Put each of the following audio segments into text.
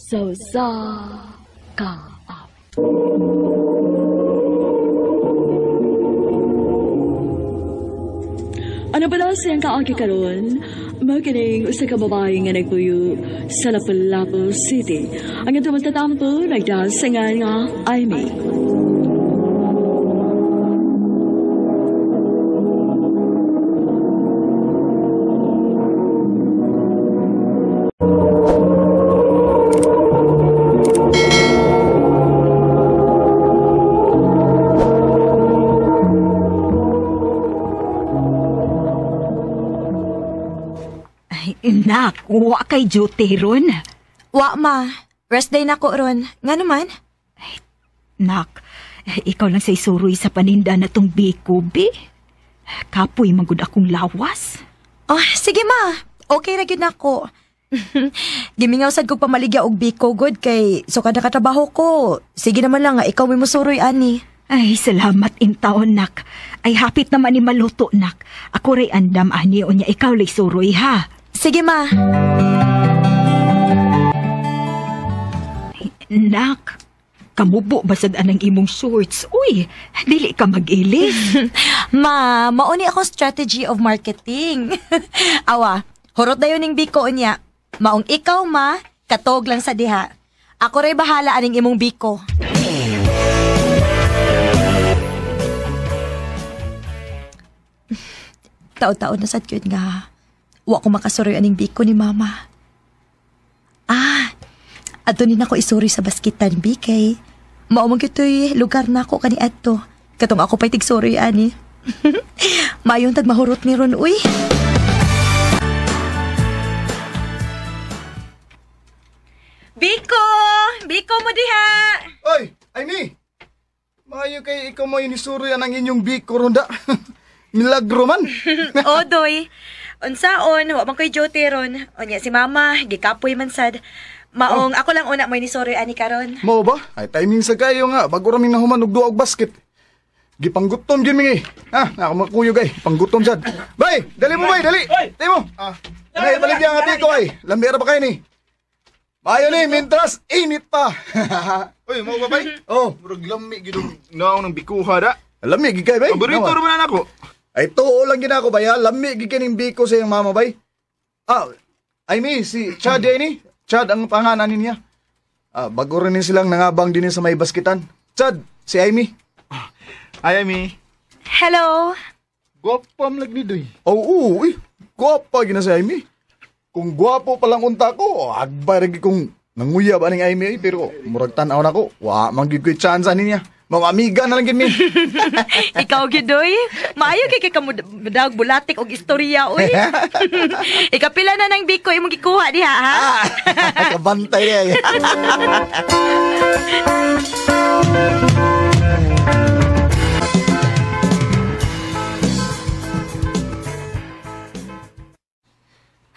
Sa usa ka awit. Ano ba daw siyang kaagi karon? Mao kining usa ka babae nga nagpuyo sa Lapu-Lapu City. Ang atong matatampo nagdasingan nga Amy. Nak, wa kay duty ron. Wa, ma. Rest day na ko ron. Nga naman? Ay, nak, ikaw lang sa isuroy sa paninda na tong biko, be. Kapoy magud akong lawas. Oh, sige, ma. Okay ra gyud nako. Gimingaw sad kog pamaligya og biko good kay so kada katrabaho ko. Sige naman lang nga ikaw may musuroy ani. Ay, salamat in taon, nak. Ay, hapit naman ni maluto, nak. Ako ray andam ani unya ikaw lay suroy ha. Sige, ma. Nak, kamubo basad anang imong shorts. Uy, dili ka mag-ilis. Ma, mauni akong strategy of marketing. Awa, hurot dayon ning biko unya. Maong ikaw, ma, katog lang sa diha. Ako ray bahala aning imong biko. Tao-tao na sad gyud nga wa ko makasuroy aning biko ni mama. Ah, adto ni nako isuri sa baskitan, BK. Mao man gyud lugar nako kani adto. Katong ako pa'y tigsuroy ani. Maayong tag mahurot ni ron, uy. Biko! Biko mo diha! Oy, Amy! Maayo kay ikaw mo inisuroy ang inyong biko ronda. Milagro man. Odoy. Unsaon, wa man ko'y duty ron. Unya si mama, gikapoy man sad. Maong ako lang una mo'y nisoroy ani karon. Mao ba? Ay timing sa kayo nga bago raming nahuman og duha og basket. Gipanggutom gyud mingi. Ha, ako makuyog ay, panggutom sad. Bay, dali mo bay, dali. Dali mo. Ah, ay baligya nga biko ay. Lambi ra ba kay ni? Maayo ni, mintras init pa. Uy, mao ba bay? Oh, murag lami gyud og naong ng bikuha da. Lami gyud kay bay. Paborito ra man nako. Ay, tuo lang gina ako, bay, ha? Lami, gikining biko sa iyong mama, bay. Ah, I mean, si Chad ni. Chad ang pangalan niya. Ah, bago rin silang nangabang din sa may baskitan. Chad, si Amy. Hi, Amy. Hello. Gwapa man lagi doy. Oo, uy. Gwapa gina si Amy. Kung gwapo palang unta ko, agbay rin kung nanguyab aning Amy, ay, pero murag tan-aw na ko. Wa man gyud ko'y chance ani niya. Mga amiga na lang gid mi. Ikaw gyud oy. Maayo kay kay kamudag bulatik og istorya oy. Ikapila na nang biko imong gikuha diha ha. Kabantay diha.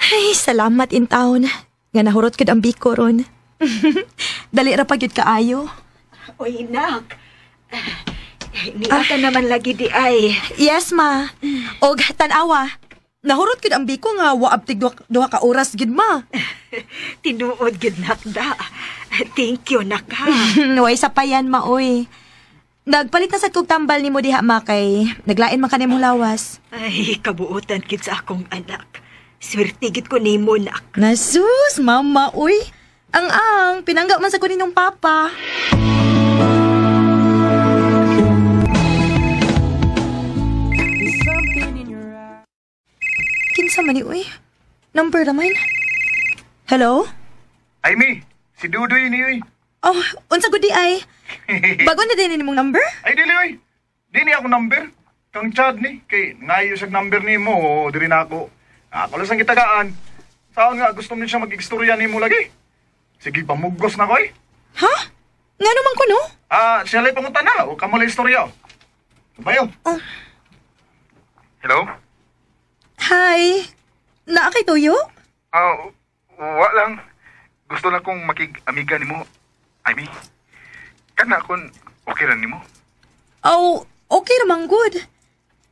Ay, salamat in town. Nga nahurot gud ang biko ron. Dali ra pa gyud kaayo. Oy, nak. Niya ka naman lagi di ay. Yes, ma. Og tan-awa. Nahurot gud ang biko nga wa abtig duha ka oras gid ma. Tinuod gid nakda. Thank you nak ha. Way sa payan ma oy. Nagpalit na sad kog tambal nimo diha ma kay naglain man kanimong lawas. Ay, kabuotan gid sa akong anak. Swerte gid ko nimo nak. Nasus, mama oy. Ang pinangga man sa ko ninyong papa. Kinsa man ni uy? Number naman. Hello? Amy, si Dudoy ni uy. Oh, unsa gud di ay? Bago na din nimong number? Ay dili uy. Dili ako number. Kang Chad ni kay ngayo sa number nimo diri na ako. Ako lang sang gitagaan. Saan nga gusto mo siya mag-istorya nimo lagi? Sige, pamugos na ko eh. Ha? Ngano man ko no? Ah, siya lay pangutan na. O kamo lay istorya. Bayo. Oh. Hello? Hi. Naa kay tuyo? Wa lang. Gusto lang kong makig-amiga nimo. Amy. Kana kon okay ra nimo? Oh, okay ra man good.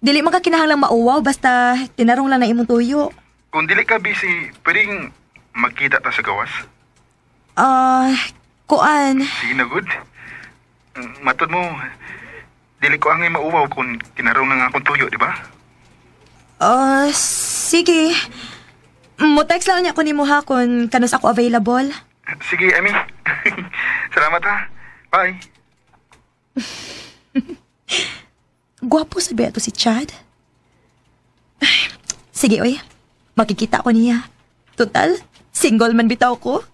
Dili man ka kinahanglang mauwaw basta tinarong lang na imong tuyo. Kung dili ka busy, pwedeng magkita ta sa gawas. Kuan. Sige na, good. Matod mo, dili ko angay mauwaw kung tinarong na nga akong tuyo, di ba? Sige. Mo-text lang niya ko nimo ha kung kanus ako available. Sige, Amy. Salamat ha. Bye. Gwapo sa ba ito si Chad? Ay, sige, oy. Makikita ko niya. Total, single man bitaw ko.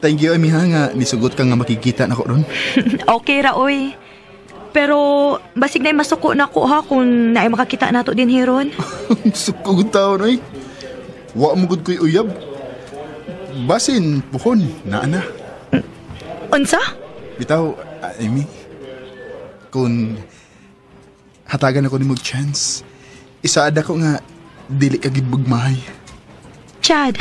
Thank you, Amy, ha, nga nisugot ka nga makikita na ko ron. Okay ra, oy. Pero basig na masuko na ko ha kung naay makakita nato din hiron. Suko gud taon, oy. Wa mo gud ko'y uyab. Basin, puhon, naa na. Unsa? Bitaw, Amy, kung hatagan ako nimo og chance, isaad ako nga dili ka gid magmahay. Chad.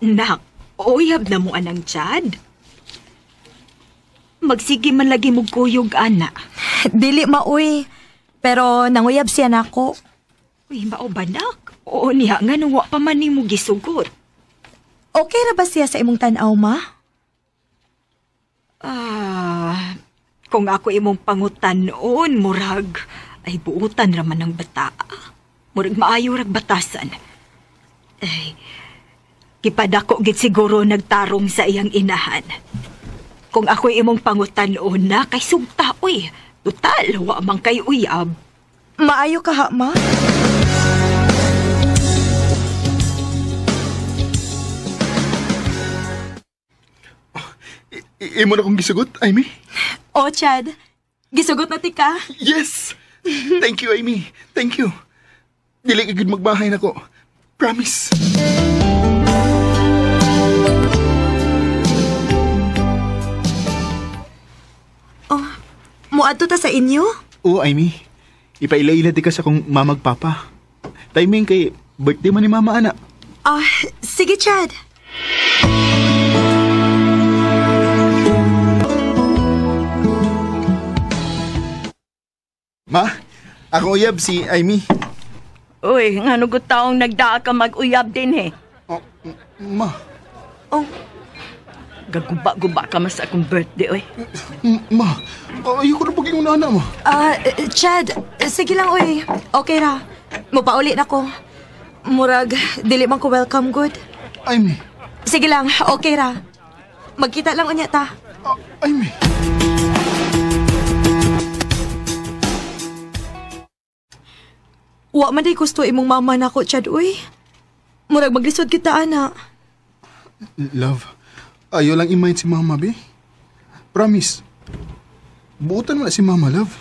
Nak, uyab na mo anang Chad. Magsige man lagi mo kuyog, ana. Dili maoy. Pero nanguyab siya nako. Uy, mao ba, nak? Oo niya, nga nung wa pa man nimo gisugot. Okay ra ba siya sa imong tan-aw, ma? Ah, kung ako imong pangutan-on, murag, ay buutan raman ang bata. Murag maayo rag batasan. Ay, kipadako gid siguro nagtarong sa iyang inahan. Kung ako imong pangutan-on na, kay sugta, uy. Total, wa man kay uyab. Maayo ka ha, ma? Imo na kong gisugot, Amy? Oh, Chad. Gisugot na tika. Yes! Thank you, Amy. Thank you. Dili ka gid magbahay nako. Promise. Oh, muadto ta sa inyo? Oo, Amy. Ipaila-ila di ka sa kong mamagpapa. Timing kay birthday man ni mama, ana. Ah, sige, Chad. Ma, ako uyab si Amy. Uy, nga nung taong nagdaa ka mag-uyab din eh. Oh, ma. Oh, Gaguba-guba ka mas akong birthday, uy. Ma, ayoko na paging una, ma. Chad, sige lang, uy. Okay ra. Mupauli na ko. Murag, dili man ko welcome good. Amy. Sige lang, okay ra. Magkita lang unya ta. Amy. Wa man day gusto imong mama nako, Chad, uy. Murag maglisod kita, ana. Love, ayaw lang i-mind si mama, be. Promise. Buutan mo na si mama, love.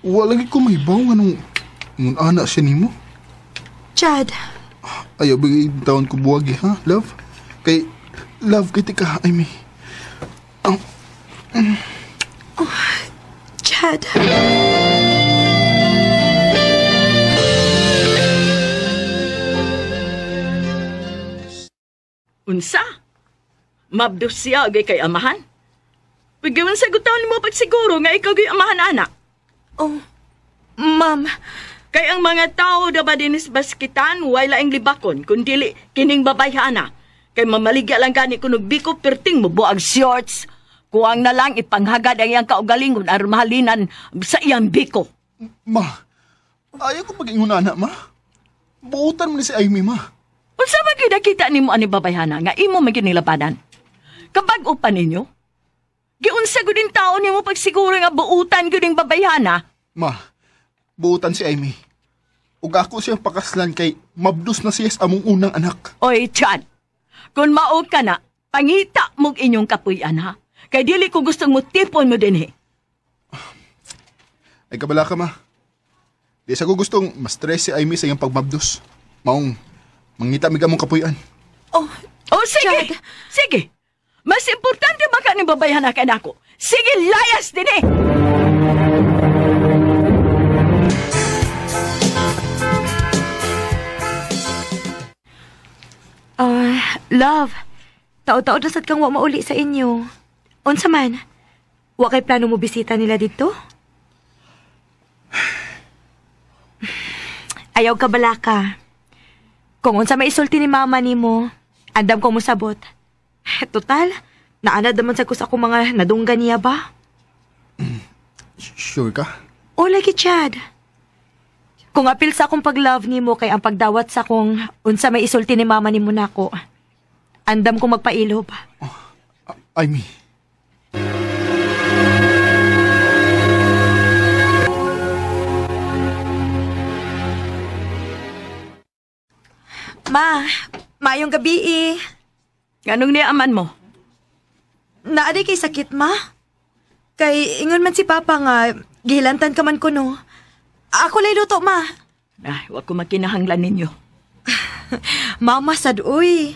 Wa lagi ko mahibaw nga nung ana siya nimo. Chad. Ayaw, bigay taon ko buwagi, ha, love? Kay, love, kay tika, Amy. Oh. Oh, Chad. Unsa? Mabdos siya agay kay amahan? Paggawan sa gutaon mo pagsiguro nga ikaw gay amahan, anak. Oh, ma'am. Kay ang mga tao da ba dinis baskitan, way laing libakon, kundili kining babayhana. Kay mamaligya lang gani kunog biko perting mo buag shorts. Kuang na lang ipanghagad ang iyang kaugalingon aron mahalinan sa iyang biko. Ma, ayaw ko pag-ingon na, ma. Buutan mo ni si Amy, ma. Unsa man gyud nakita nimo ani babayhana nga imo man gyud nilabanan? Kabag-o pa ninyo? Giunsa gud ning tao nimo pagsiguro nga buutan gyud ning babayhana? Ma, buutan si Amy. Ug ako siyang pakaslan kay mabdus na siya sa among unang anak. Oy, Chad. Kung mao ka na, pangita mong inyong kapuy-an, ha? Kay dili ko gustong mutipon mo dinhi. Ay, kabala ka, ma. Di sa ko gustong ma-stress si Amy sa iyang pagmabdus. Maong, mangita mig among kapuy-an. Oh, oh sige. Chad. Sige. Mas importante ba ka ni babayhan na kanako? Sige, layas din eh! Love, tao-tao na sad kang wa mauli sa inyo. Unsa man? Wa kay plano mo bisita nila dito? Ayaw ka balaka. Kung unsa may isulti ni mama nimo, andam ko mosabot. Total, naanad naman sa kus ako mga nadunggan niya ba? Sure ka? O lagi, Chad. Kung apil sa akong pag-love nimo kay ang pagdawat sa akong unsa may isulti ni mama nimo nako. Andam ko magpailob. I mean, Ma, maayong gabi eh. Ganong niaman mo? Naaday kay sakit, ma. Kay ingon man si Papa nga gihilantan ka man kuno. Ako lay luto, ma. Ay, wag ko makinahanglan ninyo. Mama, sad, uy.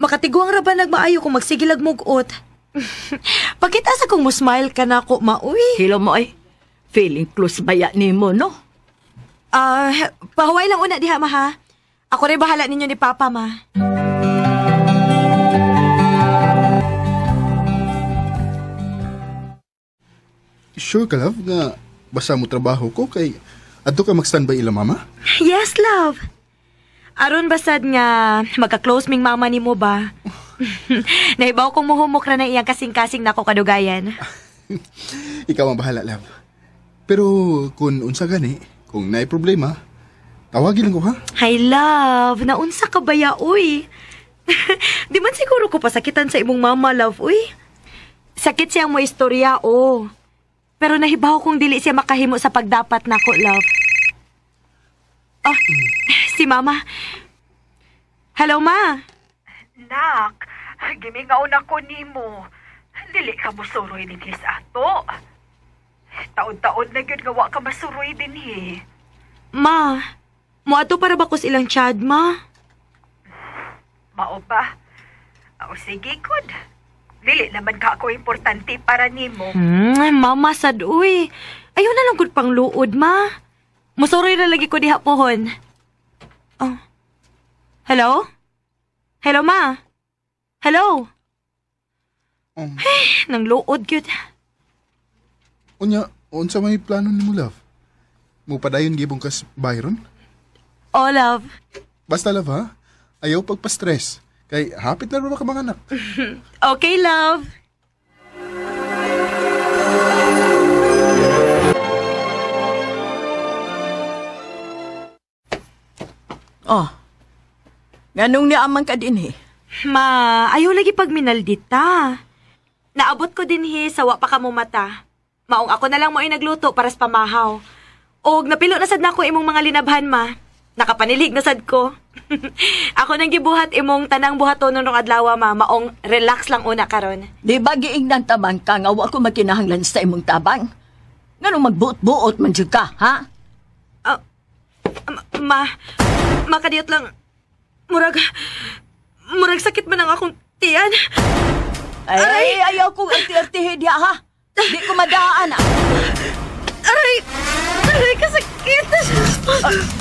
Makatiguang ra ba nagmaayo kung magsigilag mugot? Pakita sa kung mo-smile ka na ako, ma, uy. Hilo mo, ay. Feeling close baya ni mo, no? Pahuway lang una diha, ma, ha? Ako rin bahala ninyo ni Papa, ma. Sure ka, love, nga basta mo trabaho ko kay adto ka mag-standby ila mama? Yes, love. Aron basad nga magka-close ming mama nimo ba? Nahibaw kong muhumok ra na iyang kasing-kasing nako kadugayan. Ikaw ang bahala, love. Pero kung unsa gani, kung naay problema, tawagin lang ko, ha? Hi, love. Naunsa ka ba ya, uy? Di man siguro ko pasakitan sa imong mama, love, uy. Sakit siyang mo istorya, oh. Pero nahibaw kong dili siya makahimo sa pagdapat nako, love. Oh, si mama. Hello, ma. Nak, gimingaw na ko nimo. Dili ka mosuroy dinhi sa ato. Taon-taon na gyud nga wa ka masuroy dinhi. Ma, moadto para ba ko sa ilang Chad, ma? Mao ba? O sige, good. Dili naman ka ako importante para nimo. Mama, sad, uy. Ayaw na lang gud pang luod, ma. Musuroy na lagi ko diha pohon. Oh. Hello? Hello, ma? Hello? Ay, nang luod gyud. Unya, unsa may plano nimo, love? Mupadayon gibong kas Byron? Oh, love. Basta, love, ha? Ayaw pagpa-stress. Kay hapit na rin ka mga anak. Okay, love. Oh, nganong niamang ka din, eh? Ma, ayaw lagi pag minaldita. Naabot ko din, he, sa wa pa ka mo mata. Maong ako na lang mo ay nagluto para sa pamahaw. Og napilo na sad nako imong mga linabhan, ma. Nakapanilig na sad ko. Ako nang gibuhat imong tanang buhaton nung adlaw, ma. Maong relax lang una karon. Di ba giingnan tabang ka nga wa ko makinahanglan sa imong tabang? Nganong magbuot-buot man jud ka, ha? Ma, makadiyot lang. Murag sakit man ang akong tiyan. Ay, ayaw kong arti-artihi diha, ha? Di ko madaan, ah. Aray! Aray, kasakit!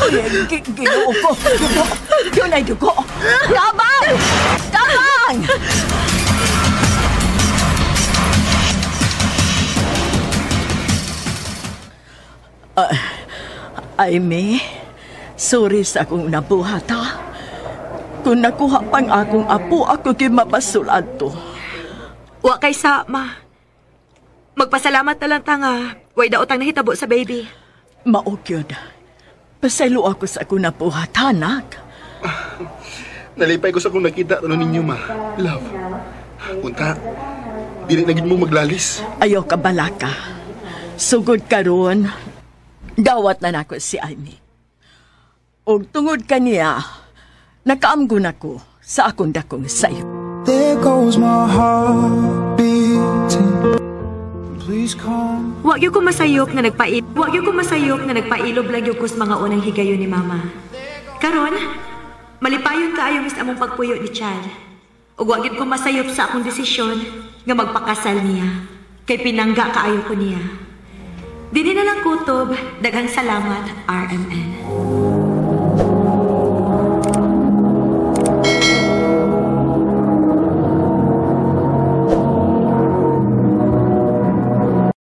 Ay, ginoo ko. Dugo. Yun ay dugo. Tabang! Tabang! Ay, me. Sorry sa akong nabuhat, ha? Kung nakuha pang akong apo, ako kimapasulat to. Wa kay sa, ma. Magpasalamat na lang ta nga. Way daotang nahitabo sa baby. Maok yun. Pasaylo ako sa akong nabuhat, ha, nak? Nalipay ko sa akong nakita ano ninyo, ma. Love. Punta, dili na gid mo maglalis. Ayaw ka balaka. Sugod karon, dawat na nako si Amy. Og tungod kaniya, nakaamgon ako sa akong dakong sayo. There goes my heart beating. Please come. Wa gyud ko masayop nga nagpailob lang gyud ko sa mga unang higayon ni Mama. Karon, malipayon kaayo mis among pagpuyo ni Chad. Ug wa gid ko masayop sa akong desisyon nga magpakasal niya. Kay pinangga kaayo ko niya. Dini na lang kutob, daghang salamat, RMN.